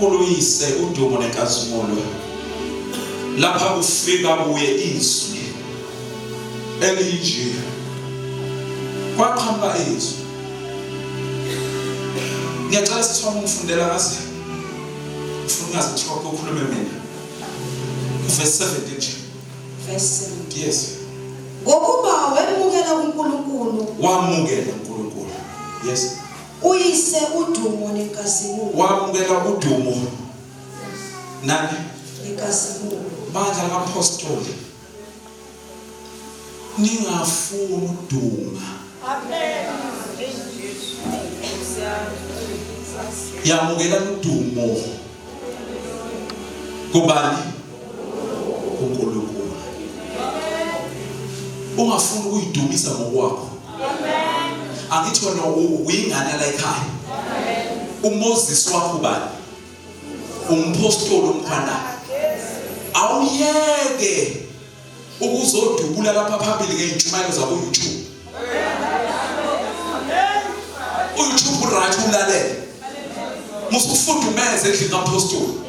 uNkulunkulu uyise udumo nenkazimulo. Lapha kufika kuye izwi elinje. Kwaqhamuka izwi. Ngiyacela sithoma ungifundela ngaze. Ngifuna ungaze kuthiwa ukhulume mina. Verse 17 nje. Verse 17. Yes. Ngokuba wemukela uNkulunkulu. Wamukela uNkulunkulu. Yes. Uyise udumo nenkazimulo. Wamukela udumo. Nani? Nenkazimulo. Bandla likaPostoli. Ningafuni ukuduma. Amen. Yamukela udumo. Kubani? KuNkulunkulu. Ungafuni ukuyidumisa ngokwakho. Amen. Angithi wena uyingane la ekhaya. Amen. uMoses wakho ubani? Umpostoli umkhwana. Awuyeke ukuzodubula lapha phambili ngeyintshumayelo zabo YouTube. uYouTube uright ulalele. Musufudumeze endlini kampostoli.